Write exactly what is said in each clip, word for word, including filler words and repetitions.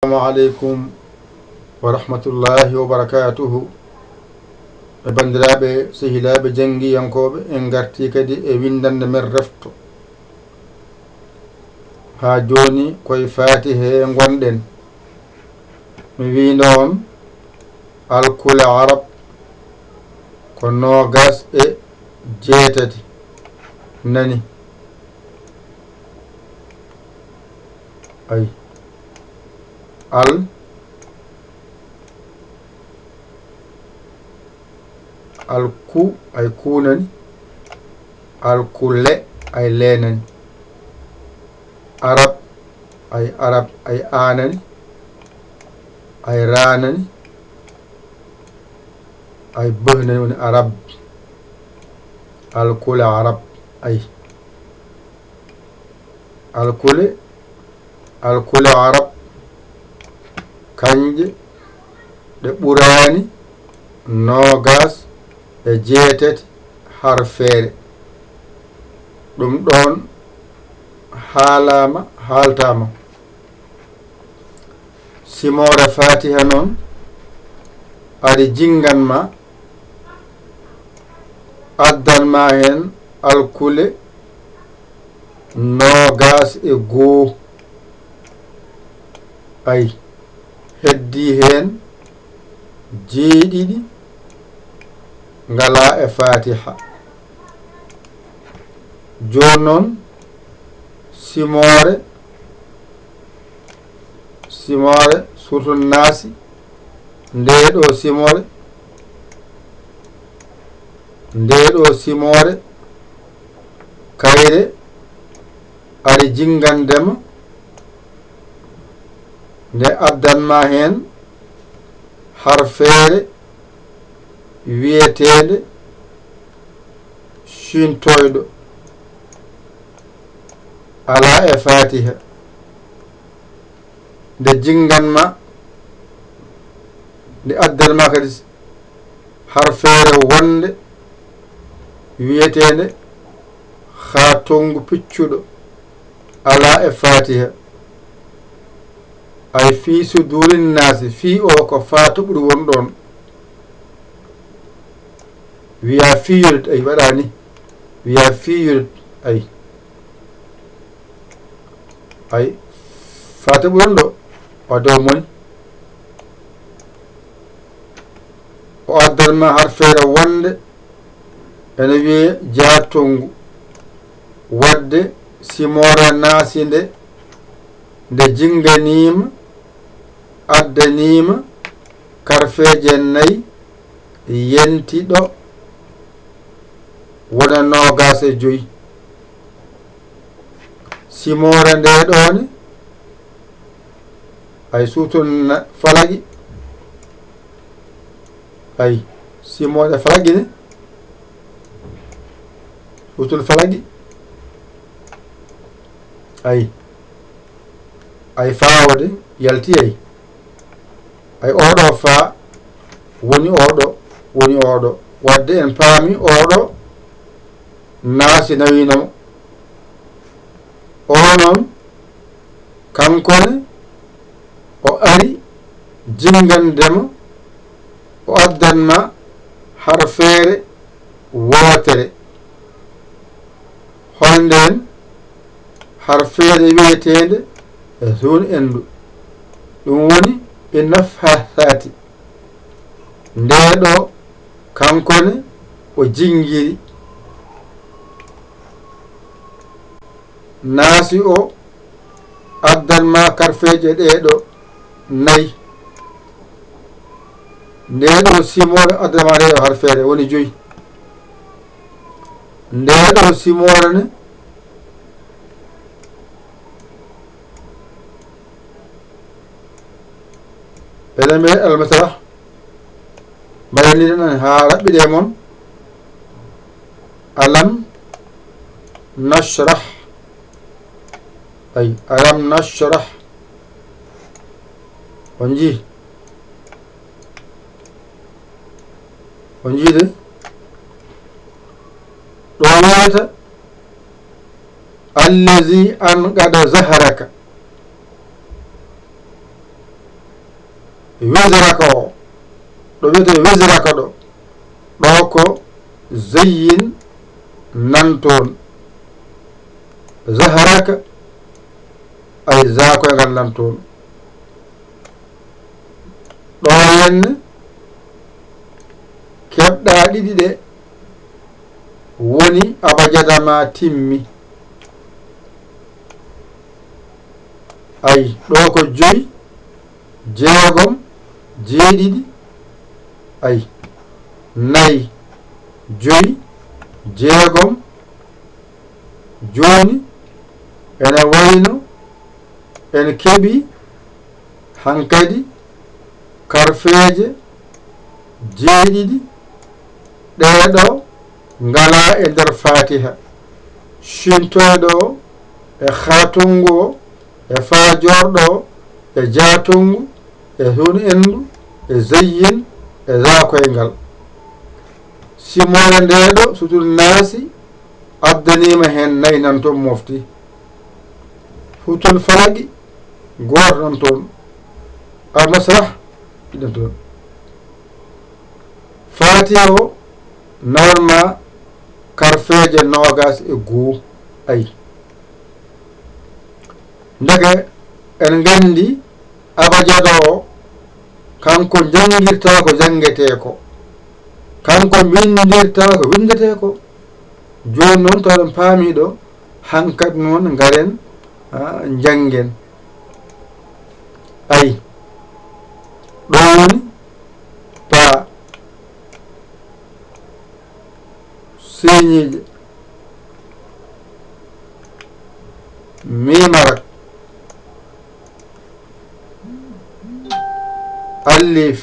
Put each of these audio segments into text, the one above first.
Assalamu aleykum wa rahmatullahi wa barakatuhu. E banndiraaɓe, sehilaaɓe, janngiyankooɓe, en ngartii kadi e winndannde men refto. Haa jooni koye Faatiha ngonɗen. Mi wiino on alkule Arab ko noogas e jeetati. Nani? Ay. Al. Alku, ay, ku nani. Alkule, ay, le nani. Arab, ay, arab, ay, a nani. Ay, ra nani. Ay, beh nani woni arab. Alkule Arab, ay. Alkule, alkule Arab, kanje ɗe ɓuraani noogas e jeetati harfeere. Ɗum ɗoon haalaama, haaltaama. Simoore Faatiha noon, ari jinngan ma, addan ma heen alkule noogas e goo. Ay, heddii heen jeeɗiɗi ngalaa e Faatiha. Jooni noon, simoore, simoore Suuratu Naasi, ndee ɗoo simoore, ndee ɗoo simoore, kayre ari jinngandema, nde addan ma heen harfeere wiyeteende ciintoyɗo, alaa e Faatiha. Nde jinngan ma, nde addan ma kadi harfeere wonnde wiyeteende haa tonngu piccuɗo, alaa e Faatiha. Ay, fii suduuri naasi, fii o ko faa toɓɓudu won ɗoon. Wiyaa fii yorit, ay, waɗaa ni. Wiyaa fii yorit, ay. Ay, faa toɓɓudu won ɗo, o dow mon. O addan ma harfeere wonnde ene wiyee jaatonngu. Waɗde simoore naasi nde, nde jinnganiima, addaniima karfeeje nayi, yenti ɗo wona noogaas e joy. Simoore ndee ɗoo ne, ay, Suuratul na-, Falaqi, ay, simoore Falaqi ne, Suuratul Falaqi, ay, ay, faa o de yalti, ay. Ay, oo ɗoo faa woni oo ɗoo, woni oo ɗoo. Waɗde en paami oo ɗoo Naasi nawino mo. Oo noon, kanko ne, o ari jinngande ma, o addan ma harfeere wootere. Hono ndeen harfeere wiyeteende Zuun Endu, ɗum woni Innafaasaati. Ndee ɗoo, kanko ne, o jinngiri. Naasi o addan ma karfeeje ɗee ɗoo nayi. Ndee ɗoo simoore addan ma ɗee ɗoo harfeere woni joyi. Ndee ɗoo simoore ne, eɗen mbiya almasara. Mbaɗanii ɗum en haa raɓɓiɗe mon. Alam nashrah. Ay, alam nashrah. On njii? On njii de? Ɗo wiyata, allazi anqada zahraka. Wizraka o, ɗo wiyetee wizraka ɗo, ɗo ko zayyin nan toon. Zaharaka, ay, zaakoyngal nan toon. Ɗo henne, keɓɗa ɗiɗi ɗe, woni abajada ma timmi. Ay, ɗo ko joy, jeegom, jeeɗiɗi, ay, nay, joy, jeegom. Jooni ene wayno en keɓi hankadi karfeeje jeeɗiɗi, ɗeeɗo ngalaa e nder Faatiha, cintoyɗo o e haa tonngu o e faa joorɗo o e jaa tonngu e hun endu e zayyin e zaakoyngal. Simoore ndeeɗo sutul naasi addaniima heen nay nan toon mofti. Hutul falaqi gooto nan toon. Almasrah ɗiɗi nan toon. Faatiha o nawatma karfeeje noogaas e goo. Ay. Ndeke en nganndi abajada o, kanko janngirta ko janngetee ko, kanko winndirta ko winndetee ko. Jooni noon, taw en paamii ɗo, hankadi noon ngaren, ah, njanngen. Ay, ɗo woni pa siiñiiɗe. Miimara, alif,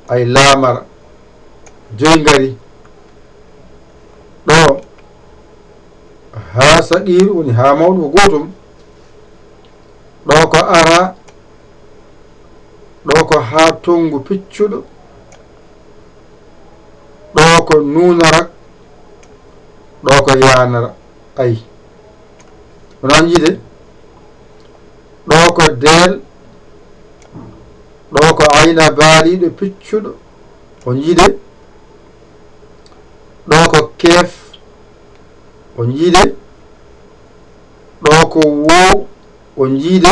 ay, laamara, joy ngari. Ɗo haa saqiiru woni haa mawɗo ko gootum. Ɗo ko ara, ɗo ko haa tonngu piccuɗo, ɗo ko nuunara, ɗo ko yaanara. Ay. Wona njiide, ɗo ko deel, ɗo ko ayna baaliiɗo piccuɗo, o njiide, ɗo ko keef, o njiide, ɗo ko woo, o njiide,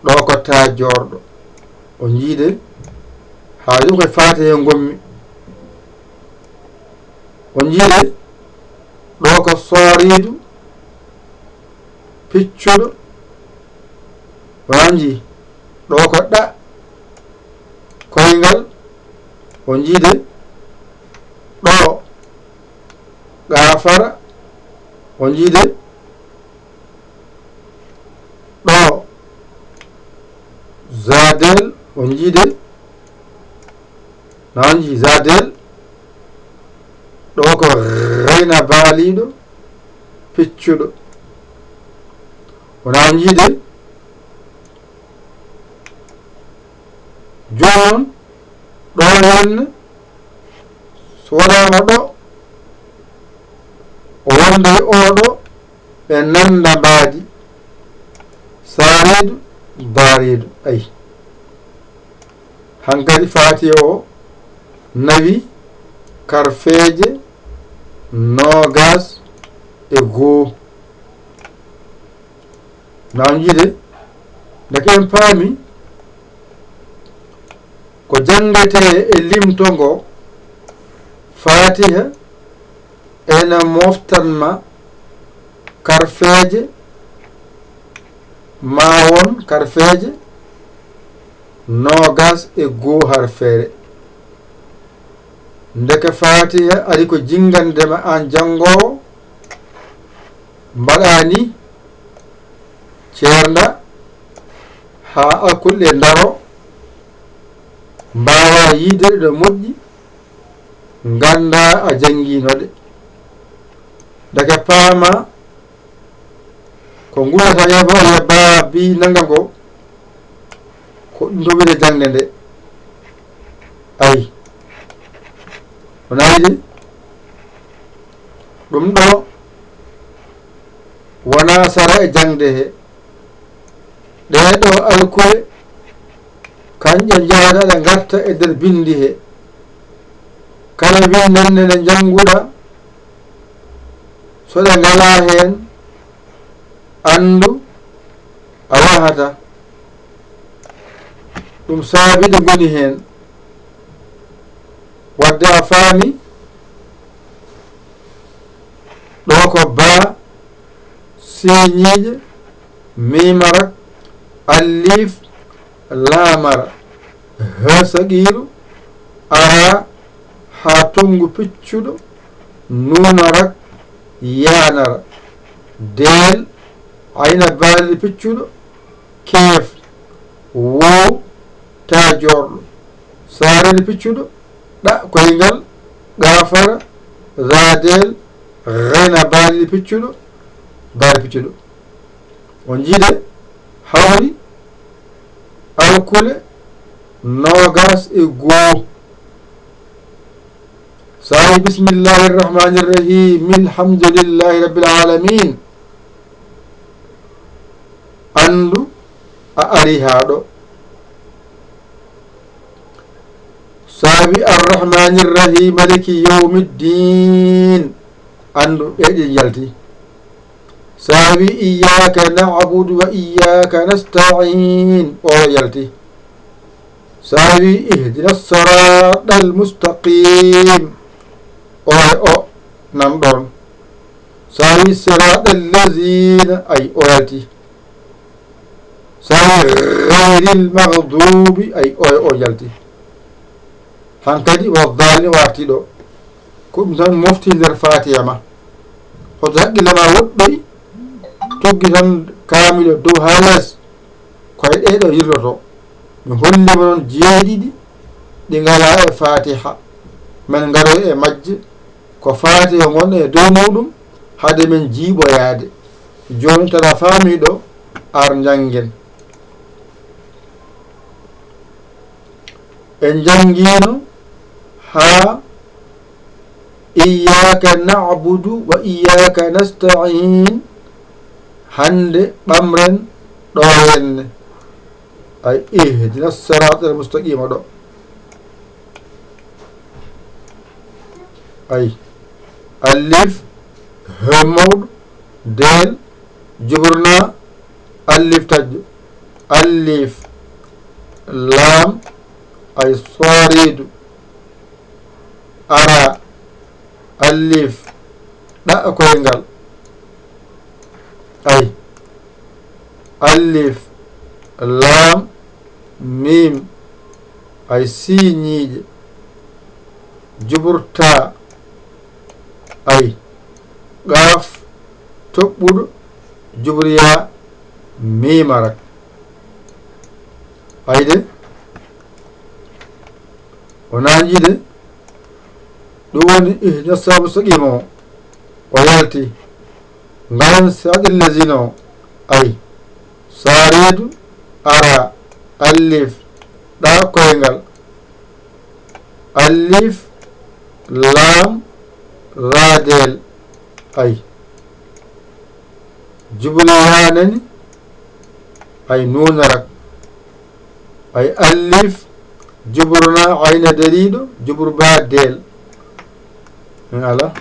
ɗo ko taa joorɗo, o njiide, haa ɗum koye Faatiha he ngonmi, o njiide, ɗo ko sooriidu piccuɗo, o njiide, ɗo ko ɗa koyngal, o njiide, ɗo gaafara, o njiide, ɗo zaadel, o njiide, nanji zaadel, ɗo ko reyna baaliiɗo piccuɗo, o nanjiide. Jooni noon, ɗo henne, so waɗaama ɗo, o wonde e oɗo, ɓe nannda mbaadi, saariidu, baariidu, ay. Hankadi Faatiha o nawi karfeeje noogaas e goo. Nanjiide, ndeke en paami ko janngetee e limto ngo, Faatiha ene moftan ma karfeeje, ma won karfeeje noogaas e goo harfeere. Ndeke Faatiha ari ko jinngande ma aan janngoowo, mbaɗa ni ceernda haa akul ɗe ndaro, mbaawa yiide ɗe no moƴƴi, ngannda a janngiino ɗe. Ndeke paama ko ngulata yaba, yaba bi nannga ngo, ko ɗum to wiyetee jaŋde nde. Ay. Wona yiɗi? Ɗum ɗo wona sara e jaŋde he. Ɗee ɗo alkule Dañƴe njaada ɗe ngarta e nder binndi he. Kala winndannde nde njannguɗa, so ɗe ngalaa heen, anndu a wahata. Ɗum saabi ɗe ngoni heen. Wadde a faami, ɗo ko baa, siiñiiƴe, miimara, alliif, laamara, haa saqiiru, araa, haa tonngu piccuɗo, nuunara, yaanara, deel, ayna baaliiɗo piccuɗo, keef, woow, taa joorɗo, saarani piccuɗo, ɗa koyngal, gaafara, zaadeel, gayna baali piccuɗo, baali piccuɗo. O jiide hawri alkule noogas e goo. Saa'i bismillahi irrahmani irrahim, alhamdulillahi rabbil alamin. Anndu a ari haa ɗo. Saawi arrahmani irrahim, maliki yawmiddin. Anndu ɗe ɗi njalti. Saawi iyyaka na'budu wa iyyaka nasta'in. O yalti. Saawi ihdina siratal mustaqim. O e o nan ɗon. Saawi siratal lazina, ay o yalti. Saawi gayril maghdubi, ay o e o yalti. Hankadi wa dhalin warti ɗo. Ko ɗum tan mofti nder Fatiha ma. Hoto haqqille ma woɗɗoy, tuggi tan kaamilo dow haa les. Ko e ɗee ɗoo yirloto. Mi holli ma ɗoon jeeɗiɗi ɗi ngalaa e Fatiha. Men ngaroy e majje. Ko Fatiha ngon e dow muuɗum, hade men jiiɓoyaade. Jooni, tan a faamii ɗo, ar njanngen. En njanngiino haa iyyaka na'budu wa iyyaka nasta'in. Hannde ɓamren ɗo henne. Ay, ihdina siratal mustaqima ɗo. Ay, alif, he mawɗo, deel, juburna, alif taƴƴo, alif, laam, ay, soriidu, ara, alif, ɗa koyngal, ay, alif, laam, miim, ay, siiñiiƴe, juburta, ay, qaaf, toɓɓuɗo, juburya, miimara. Ay de, o naanji de, ɗum woni ihdina siratal mustaqima o, o yalti. Ngaran siratal lazina o, ay, sariidu, ara, alif, ɗa koyngal, alif, laam, ra, deel, ay. Jublu yaa nani, ay, nuunarak, ay, alif, juburna, ayna dariiɗo, jubur ba, deel. En ala.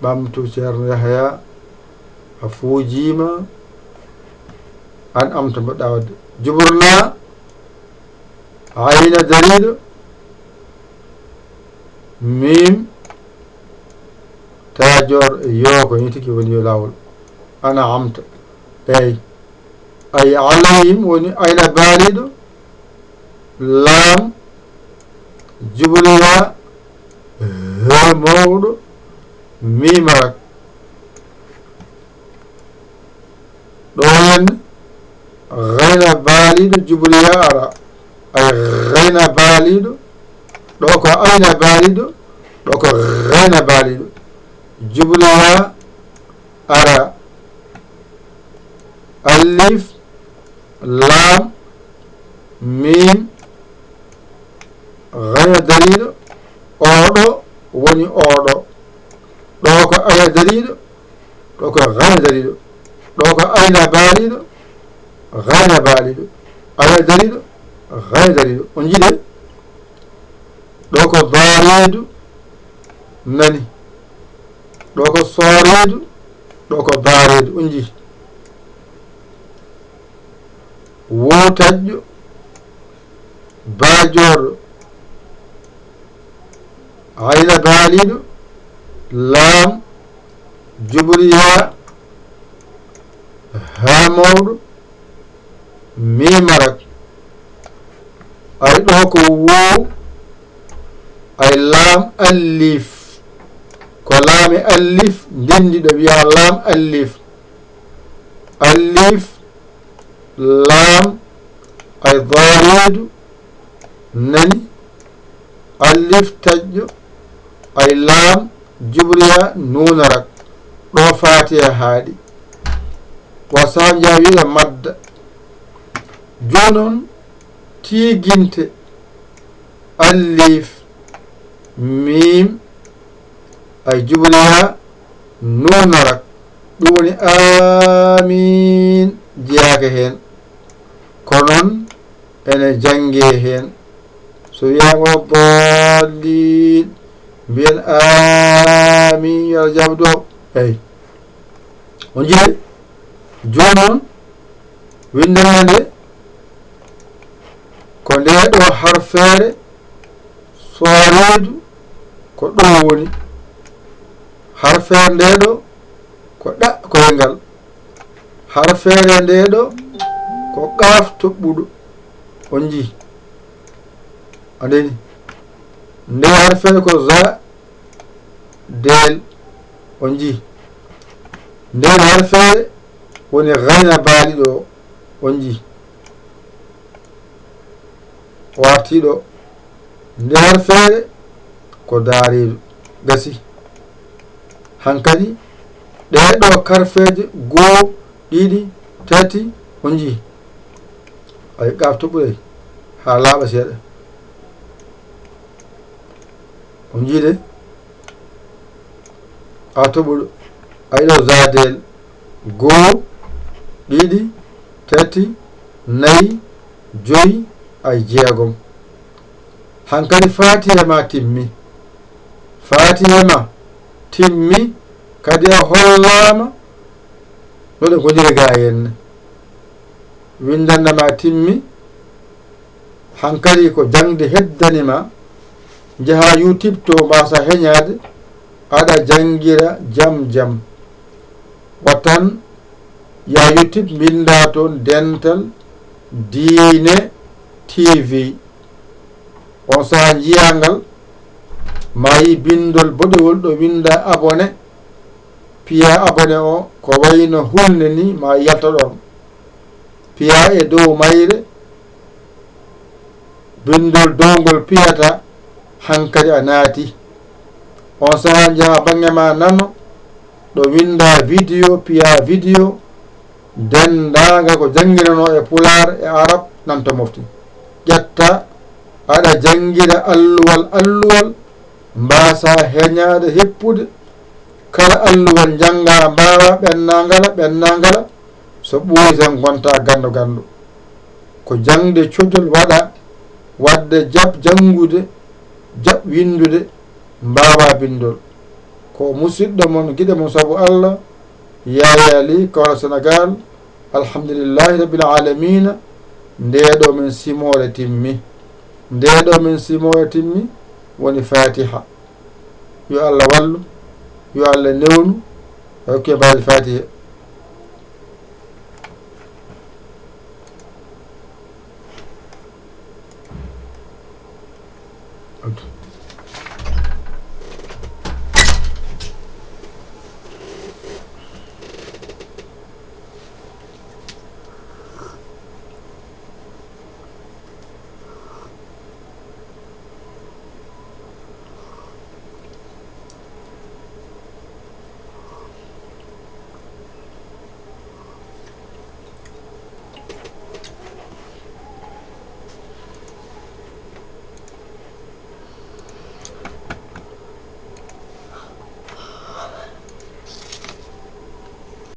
Ɓamtu Ceerno Yahaya, a fuujiima, an am to mbaɗɗa waɗde. Juburna, ayna dariiɗo, miim, taa joor, yoo, ko nii tigi woni yo laawol. Ana amta. Eey. Ay alayhim woni ayna baaliiɗo, laam, jubriya, he mawɗo, miimarak. Ɗo henne, gayna baaliiɗo, jubriya ara. Ay gayna baaliiɗo, ɗo ko ayna baaliiɗo, ɗo ko gayna baaliiɗo. Jubriya ara. Alif, laam, miim, gayna dariiɗo, ooɗo woni ooɗo. Ɗo ko ayna dariiɗo, ɗo ko gayna dariiɗo. Ɗo ko ayna baaliiɗo, gayna baaliiɗo. Alaa dariiɗo, gayna dariiɗo. On njii de? Ɗo ko daariidu nani. Ɗo ko sooriidu, ɗo ko daariidu. On njii? Woo taƴƴo, baa jooɗo. Ayna baaliiɗo, laam, jubriya, haa mawɗo, miima rak. Ay ɗo ko woo, ay laam alif. Ko laami alif ndenndi ɗo wiyaa laam alif. Alif, laam, ay daariidu, nani, alif taƴƴo, ay laam, jubriya, nuuna rak. Ɗo Faatiha haaɗi. Wa saha njaa wiɗa madda. Jooni noon, tiiginte alif, miim, ay jubriya, nuuna rak. Ɗum woni aamiin, jeyaaka heen. Kono noon, ene janngee heen. So wiyaama wala daalliin, mbiyen aamiin, yo Allah jaab duwaaw. Eey. On njii de? Jooni noon, winndanɗe nde, ko ndee ɗo harfeere sooreedu, ko ɗo woni. Harfeere ndee ɗo, ko ɗa koyngal. Harfeere ndee ɗo, ko qaaf toɓɓuɗo. On njii? A nani? Ndee harfeere ko za, deel. On njii? Ndeen harfeere woni gayna baaliiɗo o. On njii? O artii ɗo. Ndee harfeere ko daariiɗo. Gasi. Hankadi, ɗee ɗo karfeeje goo, ɗiɗi, tati, on njii? Ay, qaaf toɓɓuɗo haa laaɓa seeɗa. On njii de? Qaaf toɓɓuɗo. Ay ɗo za deel. Goo, ɗiɗi, tati, nayi, joyi, ay jeegom. Hankadi Faatiha ma timmi. Faatiha ma timmi, kadi a hollaama no ɗe ngoniri gaa henne. Winndanɗe ma timmi, hankadi ko jaŋde heddani ma, njaha YouTube to mbaasa heñaade, aɗa janngira jam jam. Wattan yaa YouTube mbinnda toon Dental Diine T V. On saha njiyaa ngal, ma yi binndol boɗewol ɗo winnda abonné, piya abonné o ko wayno hulnde ni ma yalta ɗoon. Piya e dow mayre, binndol dow ngol piyata, hankadi a naati. On saha njaha baŋŋe ma nano, ɗo winnda vidéo, piya vidéo, denndaangal ko jannginanoo e pulaar e arab nan to mofti. Ƴetta, aɗa janngira alluwal alluwal, mbaasa heñaade heppude, kala alluwal njannga mbaawa ɓennaangala, ɓennaangala, so ɓooyi tan ngonta ganndo ganndo. Ko jaŋde cojol waɗa, waɗde jaɓ janngude, jaɓ winndude, mbaawa binndol. Ko musidɗo mon, giɗo mon sabu Allah, Yaya Ly, Kaolack, Sénégal. Alhamdulillahi Rabbil Aalamiina, ndee ɗo min simoore timmi. Ndee ɗo min simoore timmi woni Faatiha. Yo Allah wallu, yo Allah newnu, e hokke baali Faatiha.